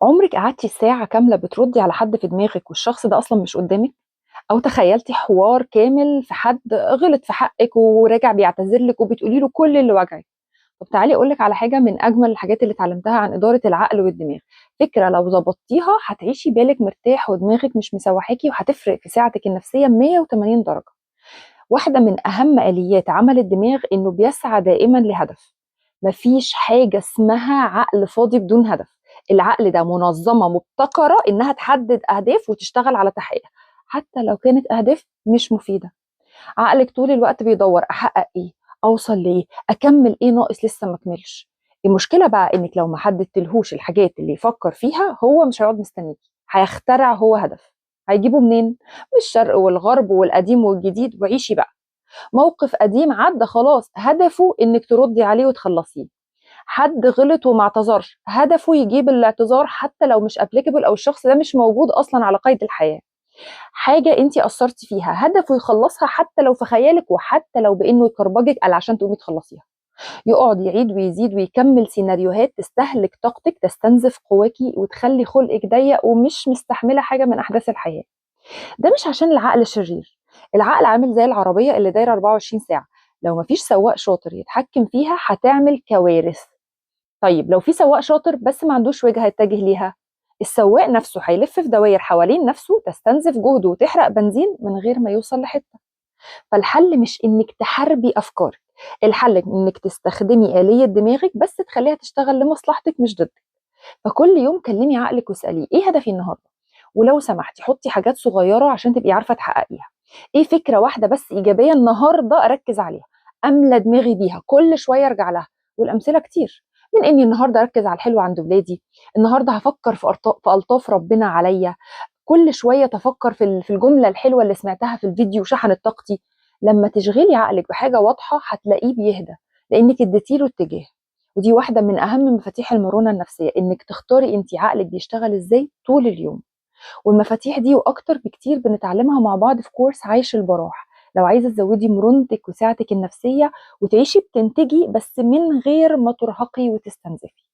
عمرِك قعدتِ ساعة كاملة بتردي على حد في دماغِك والشخص ده أصلًا مش قدامِك؟ أو تخيلتِ حوار كامل في حد غلط في حقِك وراجع بيعتذر لِك وبتقولي له كل اللي واجعِك؟ طب تعالي أقول لِك على حاجة من أجمل الحاجات اللي اتعلمتها عن إدارة العقل والدماغ، فكرة لو ضبطتيها هتعيشي بالِك مرتاح ودماغِك مش مسوحاكِ وهتفرق في سعتِك النفسية 180 درجة. واحدة من أهم آليات عمل الدماغ إنه بيسعى دائمًا لهدف، ما فيش حاجة اسمها عقل فاضي بدون هدف، العقل ده منظمة مبتكرة إنها تحدد أهداف وتشتغل على تحقيقها، حتى لو كانت أهداف مش مفيدة. عقلِك طول الوقت بيدور أحقق إيه؟ أوصل لإيه؟ أكمل إيه ناقص لسه ما كملش؟ المشكلة بقى إنِك لو ما حددتلهوش الحاجات اللي يفكر فيها هو مش هيقعد مستنيكِ، هيخترع هو هدف، هيجيبه منين؟ من الشرق والغرب والقديم والجديد وعيشي بقى. موقف قديم عدى خلاص، هدفه إنِك تردي عليه وتخلصيه. حد غلط وما اعتذرش، هدفه يجيب الاعتذار حتى لو مش applicable أو الشخص ده مش موجود أصلًا على قيد الحياة. حاجة أنتِ قصرتِ فيها، هدفه يخلصها حتى لو في خيالِك وحتى لو بإنه يكربجِك قال عشان تقومي تخلصيها. يقعد يعيد ويزيد ويكمل سيناريوهات تستهلك طاقتِك، تستنزف قواكِ وتخلي خلقِك ضيق ومش مستحملة حاجة من أحداث الحياة. ده مش عشان العقل شرير، العقل عامل زي العربية اللي دايرة 24 ساعة، لو ما فيش سواق شاطر يتحكم فيها هتعمل كوارث. طيب لو في سواق شاطر بس ما عندوش وجهة يتجه ليها، السواق نفسه هيلف في دواير حوالين نفسه تستنزف جهده وتحرق بنزين من غير ما يوصل لحتة. فالحل مش إنك تحاربي أفكارك، الحل إنك تستخدمي آلية دماغك بس تخليها تشتغل لمصلحتك مش ضدك. فكل يوم كلمي عقلك واسأليه إيه هدفي النهارده؟ ولو سمحتي حطي حاجات صغيرة عشان تبقي عارفة تحققيها. إيه فكرة واحدة بس إيجابية النهارده أركز عليها، أملى دماغي بيها، كل شوية أرجع لها، والأمثلة كتير. من إني النهارده أركز على الحلو عند ولادي، النهارده هفكر في ألطاف ربنا عليا، كل شوية أتفكر في الجملة الحلوة اللي سمعتها في الفيديو وشحنت طاقتي. لما تشغلي عقلك بحاجة واضحة هتلاقيه بيهدى، لأنك اديتي له اتجاه. ودي واحدة من أهم مفاتيح المرونة النفسية، إنك تختاري أنت عقلك بيشتغل إزاي طول اليوم. والمفاتيح دي وأكتر بكتير بنتعلمها مع بعض في كورس عايش البراح. لو عايزة تزودي مرونتك وسعتك النفسية وتعيشي بتنتجي بس من غير ما ترهقي وتستنزفي.